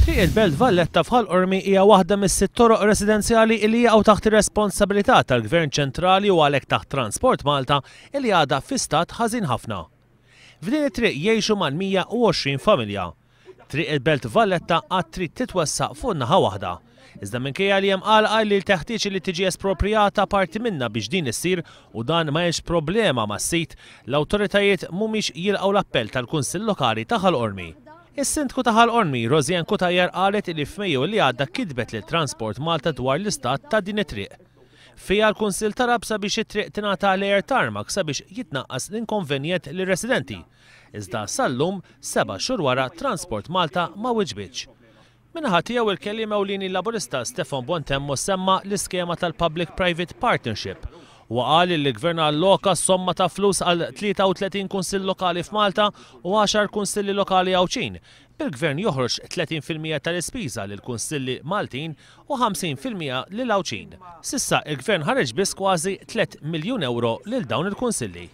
Triq il-Belt Valletta f'Ħal Qormi hija waħda mis-sitt toroq residenzjali li jaqgħu taħt ir-responsabilità tal-Gvern Ċentrali u għalhekk taħt Transport Malta li għadha fi stat ħażin ħafna. F'din it-triq jgħixu mal-120 familja. Triq il-Belt Valletta għad trid titwessa' fuq naħa waħda. Iżda minkejja li hemm għalqa li teħtieġ li tiġi esproprjata parti minnha biex din issir u dan ma hemmx problema mas-sit, l-awtoritajiet mhumiex jilqgħu l-appell tal-Kunsill Lokali ta' Ħal Qormi. Is-Sindku ta' Ħal Qormi, Rosianne Cutajar qalet li f'Mejju li għadda kitbet lil Transport Malta dwar l-istat ta' din it-triq. Fiha l-Kunsill talab sabiex it-triq tingħata layer tarmac sabiex jitnaqqas l-inkonvenjent lir-residenti. Iżda sal-lum, seba' xhur wara, Transport Malta ma wiġbitx. Min-naħa tiegħu il-kelliem ewlieni Laburista Stefan Buontempo semma l-iskema tal-Public Private Partnership. Huwa qal li l-Gvern alloka somma ta' flus għal 33 kunsill lokali f'Malta u għaxar kunsilli lokali Għawdxin, bil-Gvern joħroġ 30% tal-ispiża lill-kunsilli Maltin u 50% lil Għawdxin. S'issa il-Gvern ħareġ biss kważi 3 miljun ewro lil dawn il-kunsilli.